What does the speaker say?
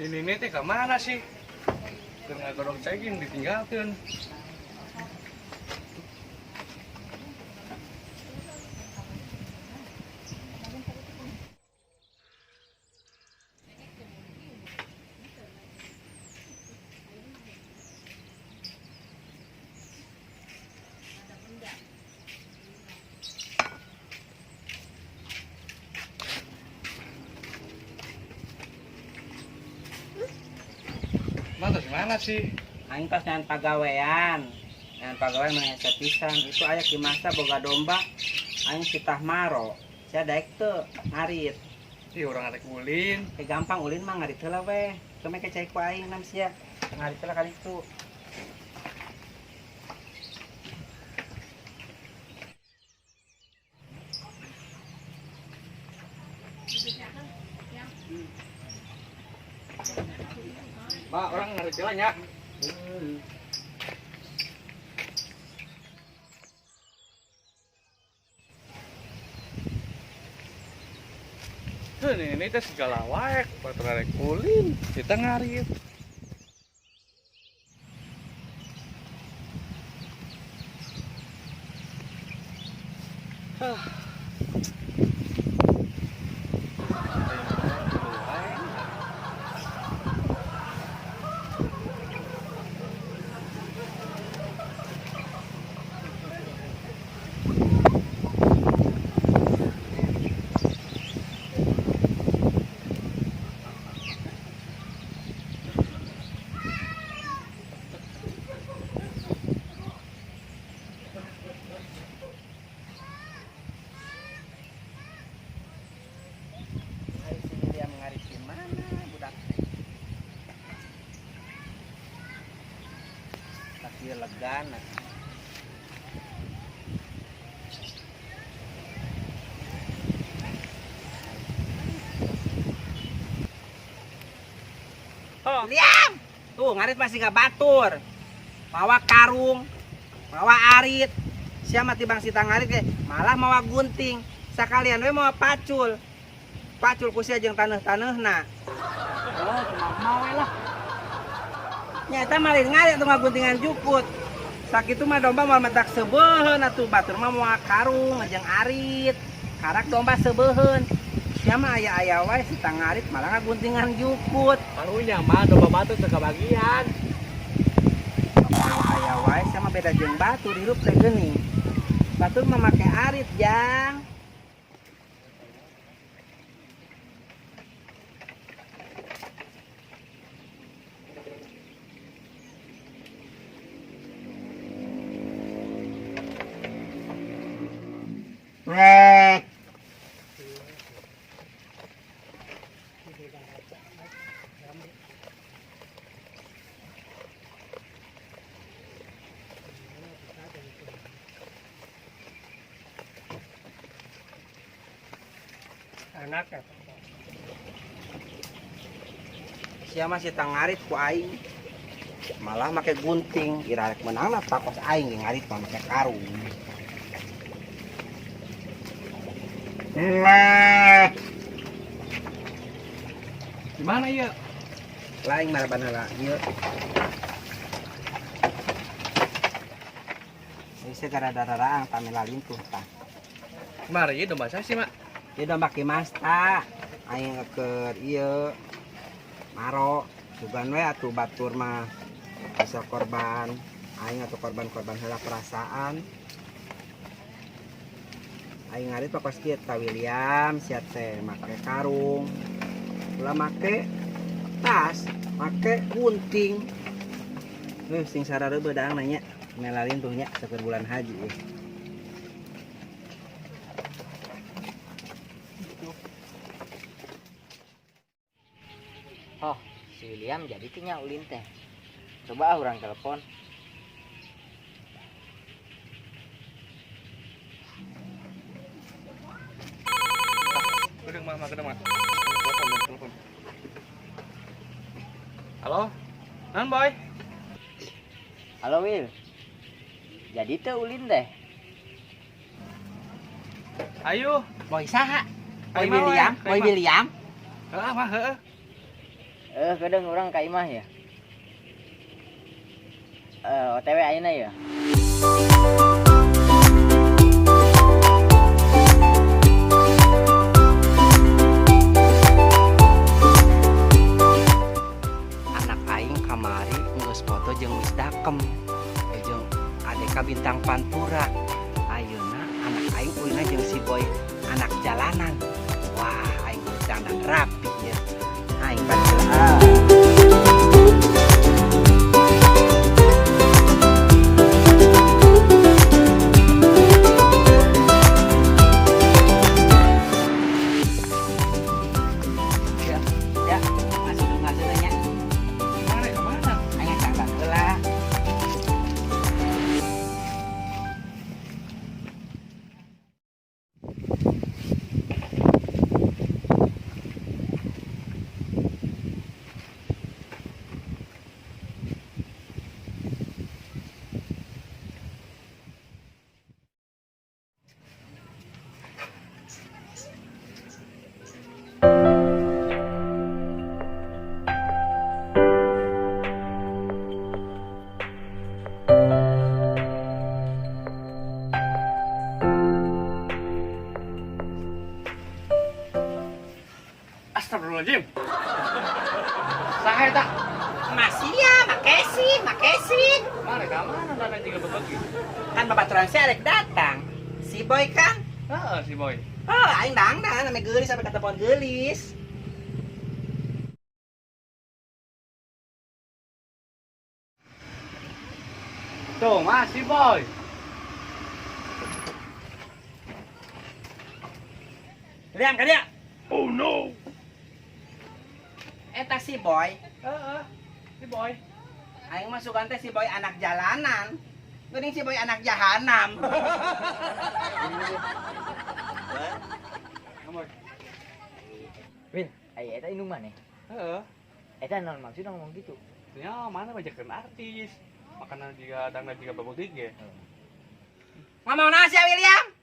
Ini teh kemana sih? Keur ngagodog cegin ditinggalkeun. Mana di mana sih? Aing tos nyan pagawean. Nyan pagawean mah hese pisan. Itu aya ki masa boga domba. Aing sitah maro. Sia daek teu ngarit. Ih, urang arek ulin. Gampang ulin mah ngarit heula weh. Kumaha ke cai ku aing nam sia. Ngarit heula kali itu. Pak, orang ngarit heula nya. Tuh, ini teh segala wae, batur arek ulin, kita ngarit. Hah. Dia mengarit di mana budak tapi legan. Oh. Liam, tuh ngarit masih gak batur, mawa karung, mawa arit, siapa tibang sita ngarit ke, malah mawa gunting, sekalian we mawa pacul. Pacul ku sia jeung taneuh-taneuhna. Oh, cuma mau lah. Nyata malih ngarit atuh ngaguntingan jukut. Sakitu mah domba moal mentak sebeuheun atuh batur mah moal karung jeung arit. Karak domba sebeuheun. Sia mah aya-aya wae sita ngarit malah ngaguntingan jukut. Karunya mah domba batur teu kabagian. Aya wae sia mah beda jeung batur hirup teh geuning. Batur mah make arit jang. Anak ya. Sia masih tangarit ku aing. Malah make gunting, ira rek meunang lah takos aing ge ngarit mah make karung. Gimana ieu? Lain maraban heula ieu. Ieu segara dararaang pamela lintuh tah. Mari ieu domba saya sih, Mak. Ieu domba ki Mas tah. Aing keur ieu maro sugan we atuh batur mah bisa korban. Aing atuh korban-korban heula perasaan. Aing ngarit pokos kieu ta William sia teh make karung. Ulah make tas, make gunting. Sing sarareubeut daang nanya. Melalin tuh nya sakur bulan haji euy. Oh, si William jadi teh nya ulin teh. Coba ah urang telepon. Udah mah, udah mah. Telepon, telepon. Halo, Nan boy. Halo Will. Jadi teh ulin deh. Ayo. Boy saha? Boy Ayo, William, Boy. Boy William. Heeh, mah heeh. Kadang urang ka imah ya. OTW ayeuna ya. Anak aing kamari geus foto jeung Wis Dakem jeung ADK Bintang Pantura. Ayeuna anak aing ulina jeung si Boy anak jalanan. Wah, aing geus dandan rapi ya. Aing balik ah. Ya, ya, masuk dulu masuk nya. Mana kemana? Aing tangga heula. Astagfirullahaladzim. Saha eta? Masih ya, makasih, makasih. Mana ka mana dana juga berbagi. Kan babaturan saya arek datang. Si Boy kan? Heeh, si Boy. Oh, aing dangdan ame geulis sampai ketepon geulis. Tuh, Mas, si Boy. Liam ka dia. Oh no. Eta si Boy, Heeh. Si Boy. aing masukan teh si Boy anak jalanan. Geuning si Boy anak jahanam. Boy. Wil, aya eta indung maneh. Heeh. Eta naon maksudna ngomong gitu? Ya, mana bajakan artis. Makanan juga dangdan juga bagus ge. Ngomong naon sia William?